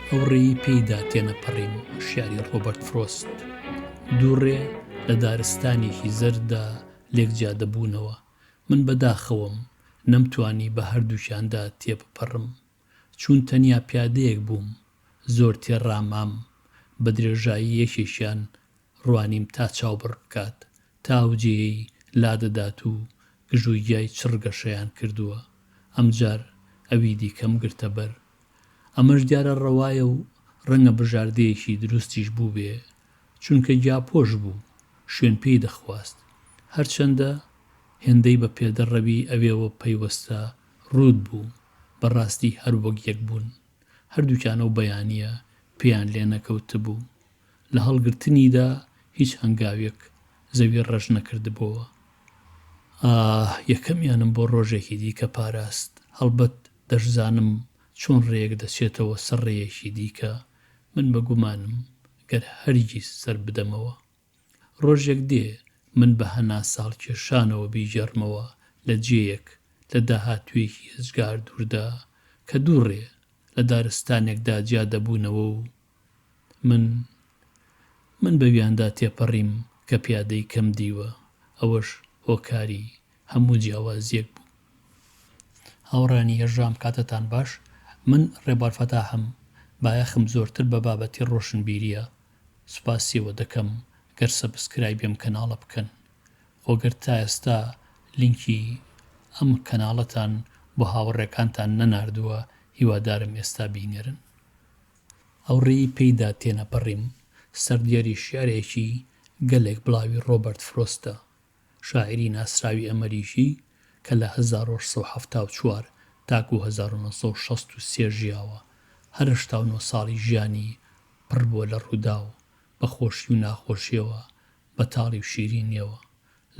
ئەو ڕێی پێیدا تێنەپەڕیم شیعری ڕۆبەرت فرۆست. دوو ڕێ لە دارستانێکی زەرددا لێک جیا دەبوونەوە. من بە داخەوەم نەمتوانی بە هەردووکیاندا تێبپەڕم. چوون تەنیا پیادەیەک بووم، زۆر تێڕامام. بە درێژایی یەکێکیان ڕوانیم تا چاو بڕ بکات، تا ئەو جێیەی لادەدات و گژوگیای چڕ گەشەیان کردووە. ئەمجار ئەوی دیکەم گرتە بەر. ئەمەش دیارە ڕەوایە و ڕەنگە بژاردەیەکی دروستیش بووبێ، چونکە گیاپۆش بوو، شوێن پێی دەخواست. هەرچەندە هێندەی بە پێدەڕەوی ئەوێوە پەیوەستە ڕووت بوو، بە ڕاستی هەر وەک یەک بوون. هەردووکیان ئەو بەیانییە پێیان لێ نەکەوتبوو. لە هەڵگرتنیدا هیچ هەنگاوێک زەوی ڕەش نەکردبۆوە. ئاه، یەکەمیانم بۆ ڕۆژێکی دیکە پاراست. هەڵبەت دەشزانم چۆن ڕێیەک دەچێتەوە سەر ڕێیەکی دیکە، من بە گومانم گەر هەرگیز سەر بدەمەوە. ڕۆژێک دێ من بە هەناسەهەڵکێشانەوە بیگێڕمەوە لە جێیەک، لە داهاتوویەکی هێجگار دووردا، کە دوو ڕێ لە دارستانێکدا جیا دەبوونەوە و من من بەویاندا تێپەڕیم کە پیادەی کەم دیوە، ئەوەش هۆکاری هەموو جیاوازیەک بوو. هاوڕێیانی هێژام کاتتان باش، من ڕێبوار فەتاحم، بایەخم زۆرتر بە بابەتی ڕۆشنبیریە، سوپاسیەوە دەکەم گەر subscribe ی ئەم کەناڵە بکەن، خۆ گەر تا ئێستا لینکی ئەم کەناڵەتان بۆ هاوڕێکانتان نەناردووە هیوادارم ئێستا بینێرن. ئەو ڕێی پێیدا تێنەپەڕیم سەردێری شیعرێکی گەلێک بڵاوی ڕۆبەرت فرۆستە، شاعیری ناسراوی ئەمەریکی کە لە 1874 تاکوو 1963 ژیاوە، هەر 89 ساڵی ژیانی پڕ بووە لە ڕووداو، بە خۆشی و ناخۆشییەوە، بە تاڵی و شیرینییەوە.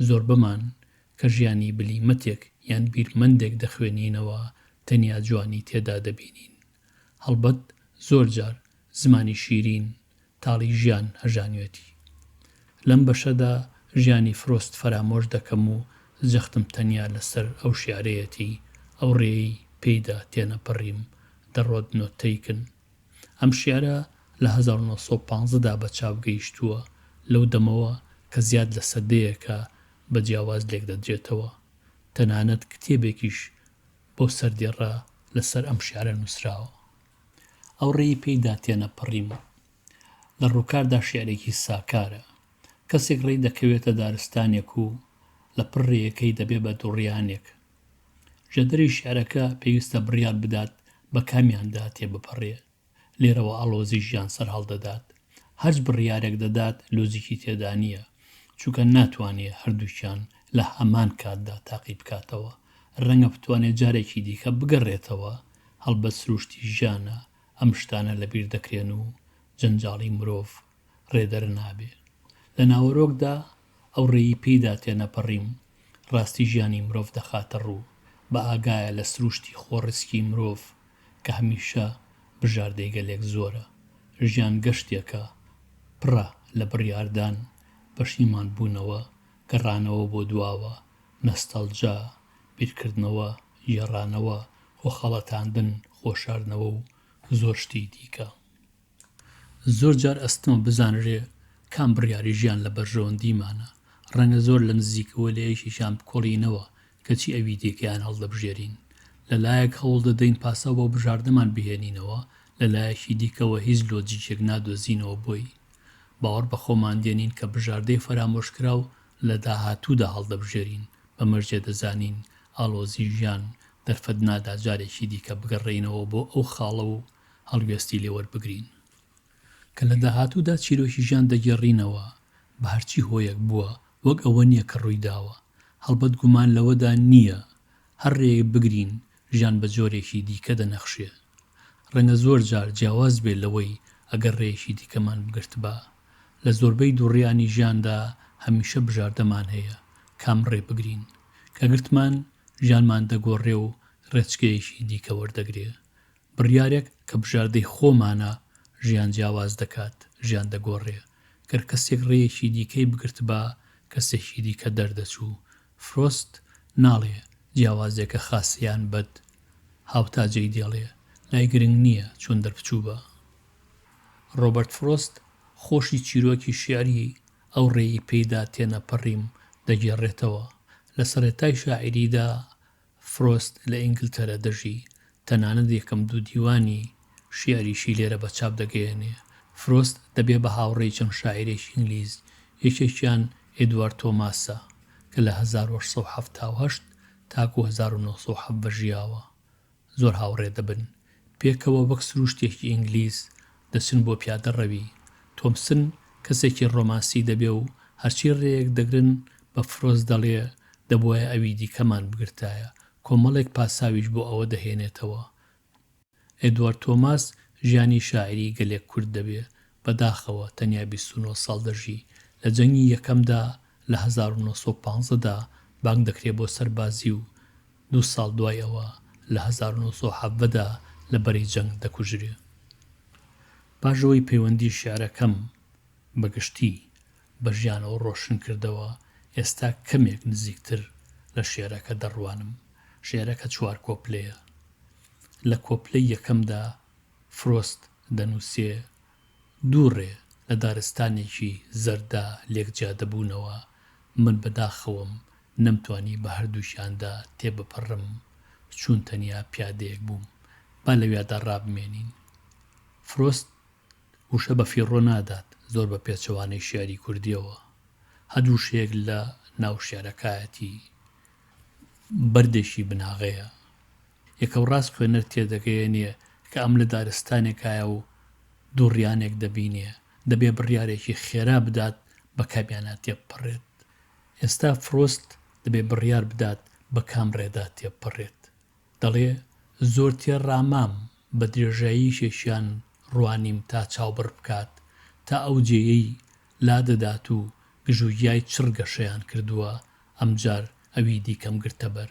زۆربەمان کە ژیانی بلیمەتێک یان بیرمەندێک دەخوێنینەوە تەنیا جوانی تێدا دەبینین. هەڵبەت زۆر جار زمانی شیرین تاڵی ژیان هەژانوێتی. لەم بەشەدا ژیانی فرۆست فەرامۆش دەکەم و جەختم تەنیا لە سەر ئەو شیعرەیەتی ئەو ڕێیەی پێیدا تێنەپەڕیم The Road Not Taken. ئەم شیعرە لە 1915 دا بە چاپ گەیشتووە، لەو دەمەوە کە زیاد لە سەدەیەکە بە جیاواز لێکدەدرێتەوە. تەنانەت کتێبێکیش بەو سەردێڕە لە سەر ئەم شیعرە نووسراوە. ئەو ڕێی پێیدا تێنەپەڕیم. لە ڕووکاردا شیعرێکی ساکارە. کەسێک ڕێی دەکەوێتە دارستانێک و لە پڕ ڕێیەکەی دەبێ بە دوڕیانێک. ژێدەری شیعرەکە پێویستە بڕیار بدات بە کامیاندا تێبپەڕێ. لێرەوە ئاڵۆزی ژیان سەرهەڵدەدات. هەرچ بڕیارێک دەدات لۆجیکی تێدا نییە، چونکە ناتوانێ هەردووکیان لە هەمان کاتدا تاقی بکاتەوە. رەنگە بتوانێ جارێکی دیکە بگەڕێتەوە، هەڵبەت سروشتی ژیانە ئەم شتانە لەبیر دەکرێن و جەنجاڵی مرۆڤ رێدەر نابێ. لە ناوەرۆکدا ئەو رێی پێیدا تێنەپەڕیم راستی ژیانی مرۆڤ دەخاتە روو، بە ئاگایە لە سروشتی خۆڕسکی مرۆڤ کە هەمیشە بژاردەی گەلێک زۆرە. ژیان گەشتێکە پڕە لە بڕیاردان، پەشیمان بوونەوە، گەڕانەوە بۆ دواوە، نەستەڵجا، بیرکردنەوە، گێڕانەوە، خۆخەڵەتاندن، خۆشاردنەوە و زۆر شتی دیکە. زۆر جار ئەستەمە بزانرێ کام بڕیاری ژیان لە بەرژەوەندیمانە، ڕەنگە زۆر لە نزیکەوە لە یەکێکیان بکۆڵینەوە کەچی ئەوی دیکەیان هەڵدەبژێرین. لە لایەک هەوڵ دەدەین پاساو بۆ بژاردەمان بهێنینەوە، لە لایەکی دیکەوە هیچ لۆجیکێک نادۆزینەوە بۆی. باوەڕ بە خۆمان دێنین کە بژاردەی فەرامۆشکراو لە داهاتوودا هەڵدەبژێرین، بە مەرجێ دەزانین ئاڵۆزی ژیان دەرفەت نادا جارێکی دیکە بگەڕێینەوە بۆ ئەو خاڵە و هەڵوێستی لێ وەربگرین. کە لە داهاتوودا چیرۆکی ژیان دەگێڕینەوە، بە هەرچی هۆیەک بووە، وەک ئەوە نییە کە ڕووی داوە. هەڵبەت گومان لەوەدا نییە هەر ڕێیەک بگرین، ژیان بە جۆرێکی دیکە دەنەخشێ. ڕەنگە زۆر جار جیاواز بێ لەوەی ئەگەر ڕێیەکی دیکەمان بگرتبا. لە زۆربەی دووڕیانی ژیاندا هەمیشە بژاردەمان هەیە کام ڕێ بگرین. کە گرتمان، ژیانمان دەگۆڕێ و ڕێچکەیەکی دیکە وەردەگرێ. بڕیارێک کە بژاردەی خۆمانە ژیان جیاواز دەکات، ژیان دەگۆڕێ. گەر کەسێک ڕێیەکی دیکەی بگرتبا، کەسێکی دیکە دەردەچوو. فرۆست ناڵێ جیاوازیەکە خاسە یان بەد، هاوتا جێی دێڵێ، لای گرنگ نییە چۆن دەربچووبا. ڕۆبەرت فرۆست خۆشی چیرۆکی شیعری ئەو ڕێی پێیدا تێنەپەڕیم دەگێڕێتەوە. لە سەرەتای شاعیریدا فرۆست لە ئینگلتەرە دەژی، تەنانەت یەکەم دوو دیوانی شیعریشی لێرە بە چاپ دەگەیەنێ. فرۆست دەبێ بە هاوڕێی چەند شاعیرێکی ئینگلیز، یەکێکیان ئێدوارد تۆماسە کە لە 1878 تاکوو 1917 ژیاوە. زۆر هاوڕێ دەبن. پێکەوە وەک سروشتێکی ئینگلیز دەچن بۆ پیادەڕەوی. تۆمسن کەسێکی ڕۆمانسی دەبێ و هەرچی ڕێیەک دەگرن بە فرۆست دەڵێ دەبوایە ئەوی دیکەمان بگرتایە. کۆمەڵێک پاساویش بۆ ئەوە دەهێنێتەوە. ئێدوارد تۆماس ژیانی شاعیری گەلێک کورت دەبێ. بەداخەوە تەنیا 29 ساڵ دەژی. لە جەنگی یەکەمدا لە 1915 دا بانگ دەکرێ بۆ سەربازی و دوو ساڵ دوای ئەوە لە 1917 دا لە بەرەی جەنگ دەکوژرێ. پاش ئەوەی پەیوەندی شیعرەکەم بە گشتی بە ژیانەوە ڕۆشن کردەوە، ئێستا کەمێک نزیکتر لە شیعرەکە دەڕوانم. شیعرەکە چوار کۆپلەیە. لە کۆپلەی یەکەمدا فرۆست دەنووسێ، دوو ڕێ لە دارستانێکی زەرددا لێک جیا دەبوونەوە، من بە داخەوەم نەمتوانی بە هەردووکیاندا تێبپەڕم، چوون تەنیا پیادەیەک بووم. با لەویادا ڕابمێنین. فرۆست وشە بە فیڕۆ نادات، زۆر بە پێچەوانەی شیعری کوردییەوە. هەر وشەیەک لە ناو شیعرەکایەتی بەردێکی بناغەیە. یەکەوڕاست خوێنەر تێدەگەیەنێ کە ئەم لە دارستانێکایە و دووڕیانێک دەبینێ، دەبێ بڕیارێکی خێرا بدات بە کامیانا تێبپەڕێت. ئێستا فرۆست دەبێ بڕیار بدات بە کام ڕێدا تێبپەڕێت. دەڵێ، زۆر تێڕامام، بە درێژایی یەکێکیان ڕوانیم تا چاوبڕ بکات، تا ئەو جێیەی لادەدات و گژوگیای چڕ گەشەیان کردووە، ئەمجار ئەوی دیکەم گرتە بەر.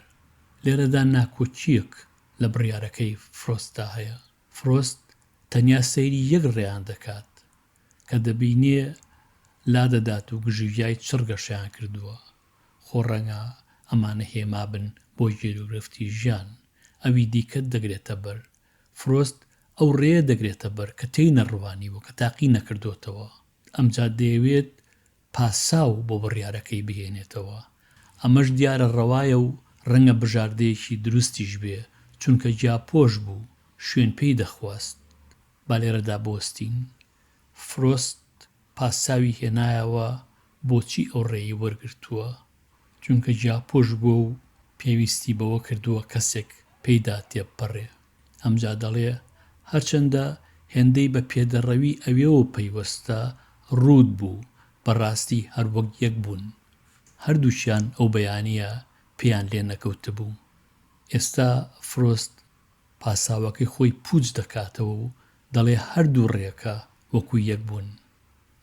لێرەدا ناکۆکییەک لە بڕیارەکەی فرۆستدا هەیە. فرۆست تەنیا سەیری یەک ڕێیان دەکات، کە دەبینێ لادەدات و گژوگیای چڕ گەشەیان کردووە. خۆ ڕەنگە ئەمانە هێما بن بۆ گیروگرفتی ژیان. ئەوی دیکەت دەگرێتە بەر. فرۆست ئەو ڕێیە دەگرێتە بەر کە تێی نەڕوانیوە، کە تاقی نەکردۆتەوە. ئەمجا دەیەوێت پاساو بۆ بڕیارەکەی بهێنێتەوە. ئەمەش دیارە ڕەوایە و ڕەنگە بژاردەیەکی دروستیش بێ، چونکە گیاپۆش بوو، شوێن پێی دەخواست. با لێرەدا بوەستین. فرۆست پاساوی هێنایەوە بۆچی ئەو ڕێیەی وەرگرتووە، چونکە گیاپۆش بووە و پێویستی بەوە کردووە کەسێک پێیدا تێبپەڕێ. ئەمجا دەڵێ، هەرچەندە هێندەی بە پێدەڕەوی ئەوێوە پەیوەستە، ڕووت بوو، بە ڕاستی هەر وەک یەک بوون. هەردووکیان ئەو بەیانییە پێیان لێ نەکەوتبوو. ئێستا فرۆست پاساوەکەی خۆی پووچ دەکاتەوە و دەڵێ هەردوو ڕێکە وەکوو یەک بوون.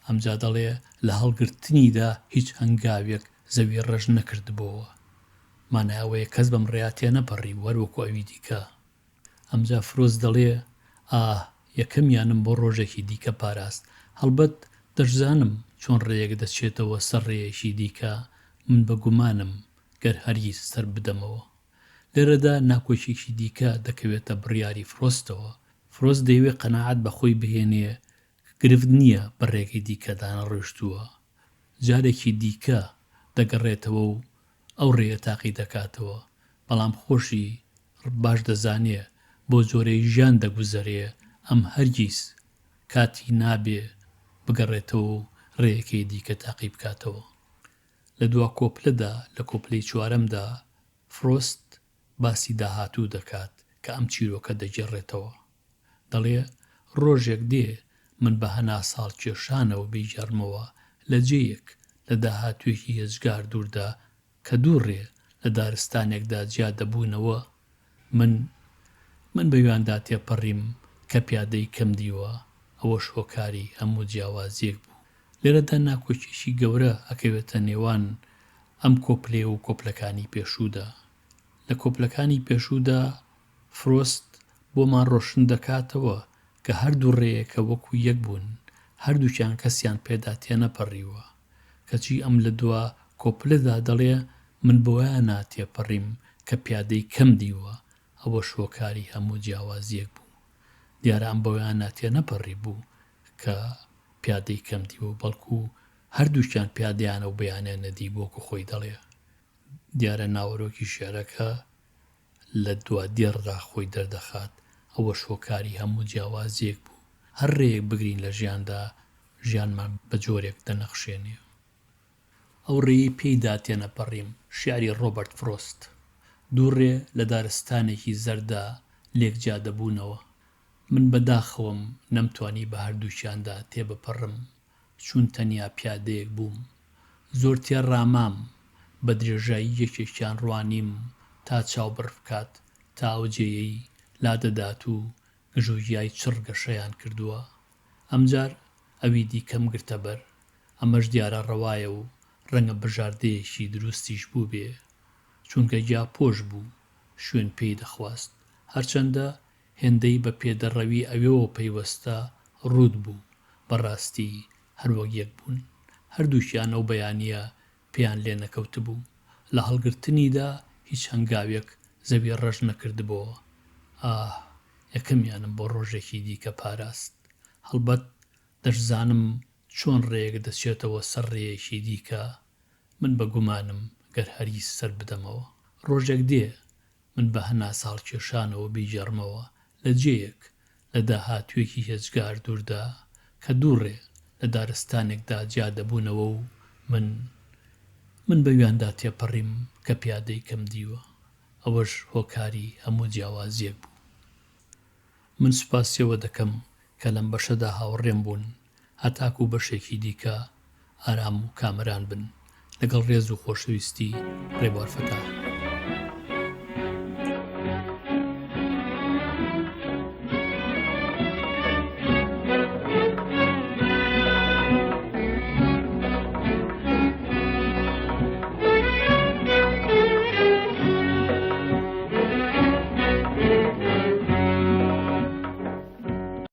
ئەمجا دەڵێ لە هەڵگرتنیدا هیچ هەنگاوێک زەوی ڕەش نەکردبۆوە. مانای ئەوەیە کەس بەم ڕێیا تێنەپەڕیبوو هەر وەکوو ئەوی دیکە. ئەمجا فرۆست دەڵێ ئاه یەکەمیانم بۆ ڕۆژێکی دیکە پاراست. هەڵبەت دەشزانم چۆن ڕێیەک دەچێتەوە سەر ڕێیەکی دیکە، من بە گومانم گەر هەرگیز سەر بدەمەوە. لێرەدا ناکۆکیەکی دیکە دەکەوێتە بڕیاری فرۆستەوە. فرۆست دەیەوێ قەناعەت بە خۆی بهێنێ کە گرفت نییە بە ڕێگەی دیکەدا نەڕۆیشتووە. جارێکی دیکە دەگەڕێتەوە و ئەو ڕێیە تاقی دەکاتەوە. بەڵام خۆشی باش دەزانێ بۆ جۆرەی ژیان دەگوزەرێ ئەم هەرگیز کاتی نابێ بگەڕێتەوە و ڕێیەکەی دیکە تاقی بکاتەوە. لە دوا کۆپلەدا، لە کۆپلەی چوارەمدا، فرۆست باسی داهاتوو دەکات کە ئەم چیرۆکە دەگێڕێتەوە. دەڵێ، ڕۆژێک دێ من بە هەناسەهەڵکێشانەوە بیگێڕمەوە لە جێیەک، لە داهاتوویەکی یەجگار دووردا کە دوو ڕێ لە دارستانێکدا جیا دەبوونەوە، من من بەویاندا تێپەڕیم کە پیادەی کەم دیوە، ئەوەش هۆکاری هەموو جیاوازییەک بوو. لێرەدا ناکۆکییەکی گەورە ئەکەوێتە نێوان ئەم کۆپلەیە و کۆپلەکانی پێشوودا. لە کۆپلەکانی پێشوودا فرۆست بۆمان ڕۆشن دەکاتەوە کە هەردوو ڕێیەکە وەکو یەک بوون، هەردووکیان کەسیان پێدا تێنەپەڕیوە. کەچی ئەم لە دوا کۆپلەدا دەڵێ من بەوەیانا تێپەڕیم کە پیادەی کەم دیوە، ئەوەش هۆکاری هەموو جیاوازییەک بوو. دیارە ئەم بەوەیانا تێنەپەڕیبوو. کە پیادەی کەم دیوە، بەڵکو هەردووکیان پیادەیان ئەو بەیانە نەدیبوو وەکو خۆی دەڵێ. دیارە ناوەرۆکی شیعرەکە لە دوا دێڕدا خۆی دەردەخات، ئەوەش هۆکاری هەموو جیاوازییەک بوو. هەر ڕێیەک بگرین لە ژیاندا، ژیانمان بە جۆرێک دەنەخشێنێ. ئەو ڕێیەی پێیدا تێنەپەڕیم، شیعری ڕۆبەرت فرۆست. دوو ڕێ لە دارستانێکی زەرددا لێک جیا دەبوونەوە. من بە داخەوەم نەمتوانی بە هەردووکیاندا تێبپەڕم، چوون تەنیا پیادەیەک بووم. زۆر تێڕامام، بە درێژایی یەکێکیان ڕوانیم تا چاو بڕ بکات تا ئەو جێیەی لادەدات و گژوگیای چڕ گەشەیان کردووە. ئەمجار ئەوی دیکەم گرتە بەر. ئەمەش دیارە ڕەوایە و ڕەنگە بژاردەیەکی دروستیش بووبێ. چونکە گیاپۆش بوو، شوێن پێی دەخواست. هەرچەندە هێندەی بە پێدەڕەوی ئەوێوە پەیوەستە ڕووت بوو، بە ڕاستی هەر وەک یەک بوون. هەردووکیان ئەو بەیانییە پێیان لێ نەکەوتبوو. لە هەڵگرتنیدا هیچ هەنگاوێک زەوی ڕەش نەکردبۆوە. ئاه، یەکەمیانم بۆ ڕۆژێکی دیکە پاراست. هەڵبەت دەشزانم چۆن ڕێیەک دەچێتەوە سەر ڕێیەکی دیکە، من بە گومانم گەر هەرگیز سەر بدەمەوە. ڕۆژێک دێ من بە هەناسە هەڵکێشانەوە بیگێڕمەوە لە جێیەک، لە داهاتوویەکی هێجگار دووردا، کە دوو ڕێ لە دارستانێکدا جیا دەبوونەوە و من، من بەویاندا تێپەڕیم کە پیادەی کەم دیوە. ئەوەش هۆکاری هەموو جیاوازییەک بوو. من سوپاسیەوە دەکەم کە لەم بەشەدا هاوڕێم بوون هەتاکوو بەشێکی دیکە ئارام و کامەران بن. لەگەڵ ڕێز و خۆشەویستی، ڕێبوار فەتاح.